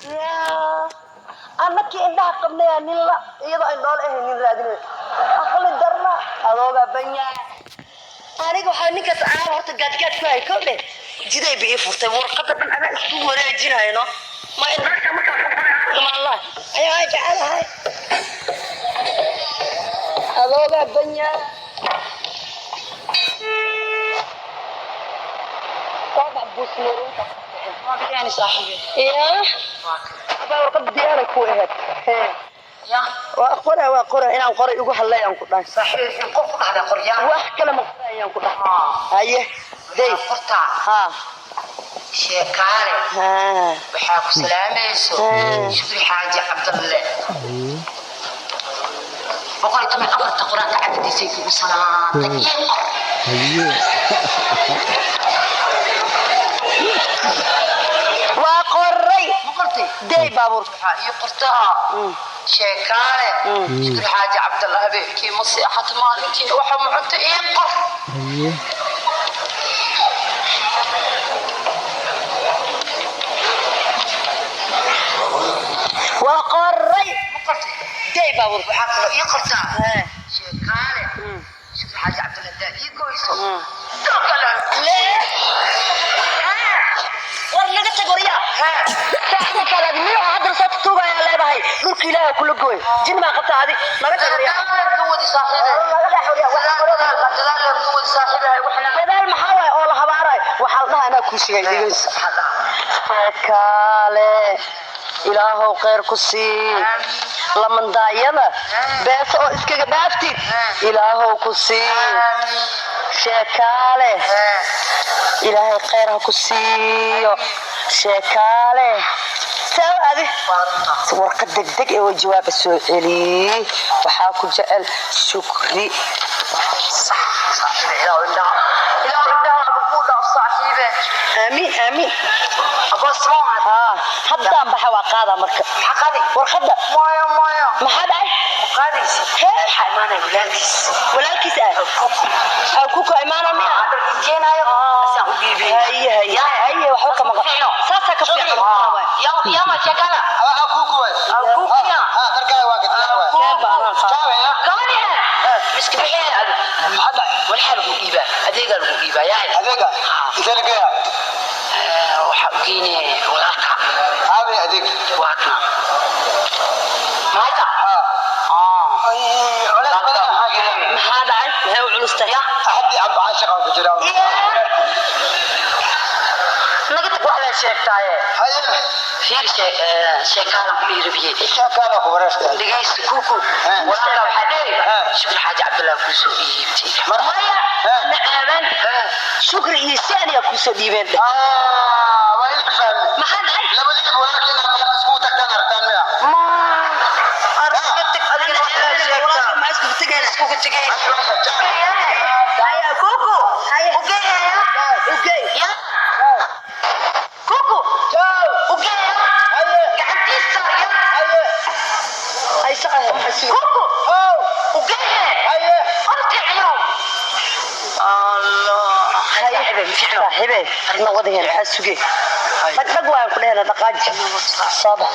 Yaa, annakii indhaha qabnaya nin la iyadoo indhool ahayn nin raadinayo. Aqli darna adoogaa banyaa. Aniga waxaa ninkaas anaa horta gaadgaad ku hay kowdhe, jiday ba ii furtay warqadda dhan, anaa isku wareejinayno ma indhaha markaa ayaa jecelahay adoogaa banyaa. Yani saaxiibe. Yaa, abaa, warqadda diyaara ku ahayd. Waa qora, waa qora, inaan qoray igu hadlay aan ku dhahay. Saaxiibe, in qof ku dhahda qoryaan. Wax kale ma qorayaan ku dhahay. Haye, day. Qortaa. Ha. Sheekaale. Ha. Waxaa ku salaamayso Shukri Xaaji Cabdalle, 114-ta qur-aanka cabadiisay kugu salaantay. Ii qor. Waa qoray. Ma qortay? Day baabuurka. Waxaa ii qortaa: sheekaale, Shukri Xaaji Cabdalle, habeenkii ma seexato, maalintii waxa ma cunto. Ii qor. Waa qoray. Ma qortay? Day baabuurka. Waxaa kaloo ii qortaa: sheekaale, Shukri Xaaji Cabdalle, haddaa ii goyso dalkale. Lee, war naga tag, waryaa. Saaxiibka kale miyuu hadda soo tuugayaa leedahay? Dhulka Ilaahay kula gooy, jin baa qabta adi. Naga tag, waryaa. Dadaalan ka wadi, saaxiibe. Naga dhex, waryaa. Wax Dadaalan ka wadi, saaxiibe, waxna dadaal maxaa waaye oo la habaarayo? Waxaa la dhahaa, anaa kuu sheegay, dhegeyso. Kaale, Ilaahow khayr ku sii. Lamandaayada beesa oo iskaga dhaaftid, Ilaahow ku sii. Sheekaale, Ilaahay khayr ha ku siiyo. Sheekaale, saa adi warqad degdeg ee jawaaba soo celiyey. Waxaa ku jecel Shukri. Saaxiibe, ilaahu indhaha, ilaahu indhaha ku dhaaf, saaxiibe. Aamiin, aamiin. Abaas ma Haa, haddaan baxa, waa qaadaa marka. Maxaa qaaday? Warqadda. Maya, maya. Maxaa dhacay? Ma qaadaysi. Hee? Waxaa imaanaya walaalkiis. Walaalkiis ah kuku imaana miya? Hadda keenaayo asaan u dhiibay. Haye, haye, haye, waxba kama qabo, saasaa ka fiican. Yama sheekala. Kukuya. Keen baa anaan qaada. Kawaniha miska bixin adi. Walxaa lagu dhiibaa, adeegaa lagu dhiibaa yahay. Waxaa u geynaya walaalka. Waatna maayta. Maxaa dhacay? Maxay u culus tahay? Naga tag, wax lee sheegtaaye. Fiir, sheekaalan ku dhiirabiyey. Dhegaysta, kuku walaalka waxaa dheeri: Shukri Xaaji Cabdullah kuusoo dhiibtay. Maya, na aaban Shukri iyo Shaniya kusoo dhiibeen dheh. Maxaa dhacay? Naga tag adigana, wax lee sheegtaa. Walaalka maxaa iskugu tegayna? Iskugu tegay. Haya, kuku Ugeeya. Ugey. Ya kuku, ugeeya gacantiisa ya. Hay saca. Kuku, ugeeya ortiiciyo. Allah, saaxiibe, fiicno. Saaxiibe, na wadaheen, maxaa suge? Dhag dhag waan ku dhehena, dhaqaaji, soo bax.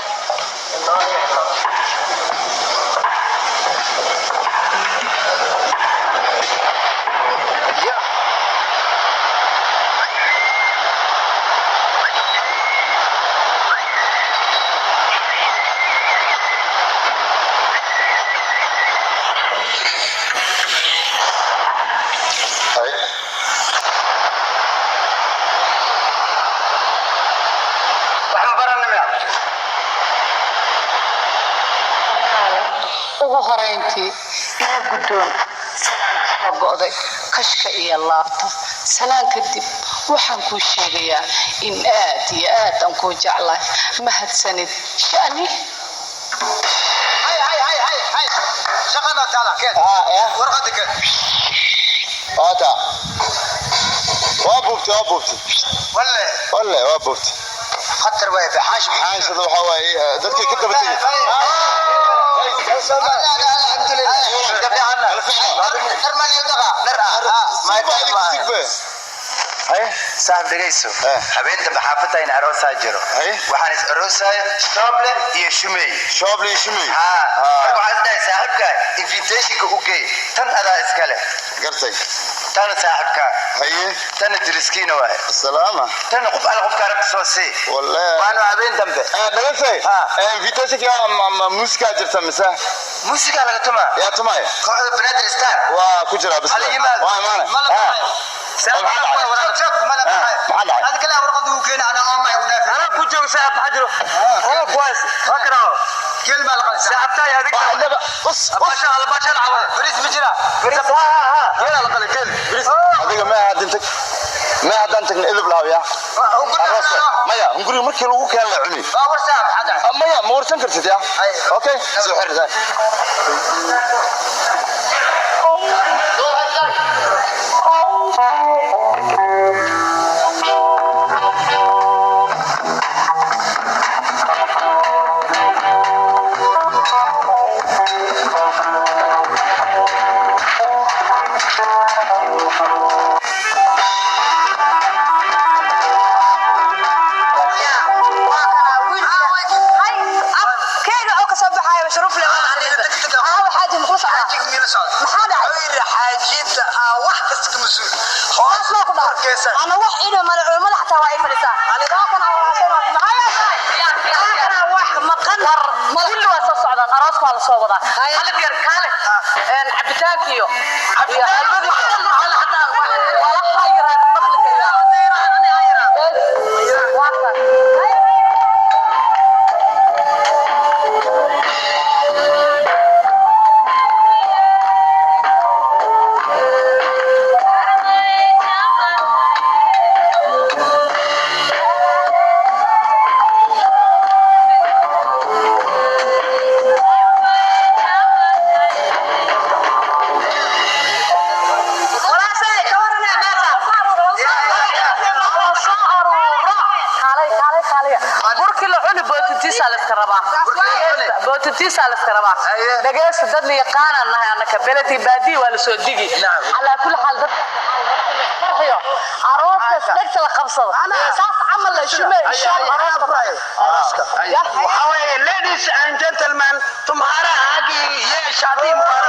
Ugu horayntii, ila guddoon salaan soo go'day kashka iyo laabta. Salaan kadib, waxaan kuu sheegayaa in aad iyo aad aan kuu jeclahay. Mahadsanid, shani. Waata, waa buubtay, waa buubtay, walle waa buubtay. Xaanshada waxaa waaye dadkay ka daba tegay. Kala fiicna. Sigba, adinku sigbe. Haye. Saaxib, dhegayso. Habeen dambe xaafadda in aroosaa jiro. Haye. Waxaan is aroosaya Shooble iyo Shumey. Shooble iyo Shumey. Haa, marka waxaan isdhahay saaxiibka invitationka u geey. Tan adaa iskale. Gartay. Tana saaxiibka. Haye. Tana deriskiina waaye. Salaama. Tana qof alla qofkaa rabta soo sii. Wallahi. Waana habeen dambe. Dhagaysay. Ha. Invitationka ma muusikaa jirta mise? Muusigaa laga tumaa. Yaa tumaya? Kooxda Banaadir Star. Waa ku jiraa bas. Hala yimaado. Waa imaanay. Mala baxayo. Maxaa dhacay? Maxaa dhacay? Adiga kale warqad uu keenay, anaa oo ma igu dhaafay. Anaa ku joogo saaxib, maxaa jiro? Oo kuwaas. Waa kana. Geel baa la qalay. Saaxibtaa adiga. Waa indhaba. Us, us. Baasha ala baasha cawada. Bariis ma jira. Bariis ha ha ha. Geel la qalay geel. Bariis. Adiga ma haddin tag. Ma haddaan tagna edeb lahaw yaa. Aroos waay. Maya, hunguriga markii lagu keeno la cuni. Waa war saaxib, maxaa dhacay? Maya, ma warsan kartid yaa. Okay, soo xir daa. Keega oo kasoo baxaayo shuruuf leh. Aawa xaaji muxuu socdaa? Maxaa dhacay? Xaajinta wax kasta ka mas'uul. Taas maa ku dhacay? Ana wax inuu male culimada xataa waa ay fadhisaa. Waa kana walaashay waa maxaa yeeshay? Waa kana wax maqan. Kulli waa soo socdaan, arooska waa lasoo wadaa. Qalib yar kaale cabitaankiyo iyo halwadii walaha yaraan maqli karaa. Waa kan. Walaashay ka waranaa meesha. Waa soo aruuro. Kaalay, kaalay, kaalaya. Burkii la cuni bootintiisaa la iska rabaa. Bootintiisaa la iska rabaa. Dhageysta, dad la yaqaanaan nahay annaka. Beledii baadiyi waa la soo digi. Calaa kulli xaal dad farxiyo. Arooskaas dhegta la qabsado. Saas camal la shume shoob arooska. Waxaa weeye, ladies and gentlemen, तुम्हारा आगे ये शादी मुबारक.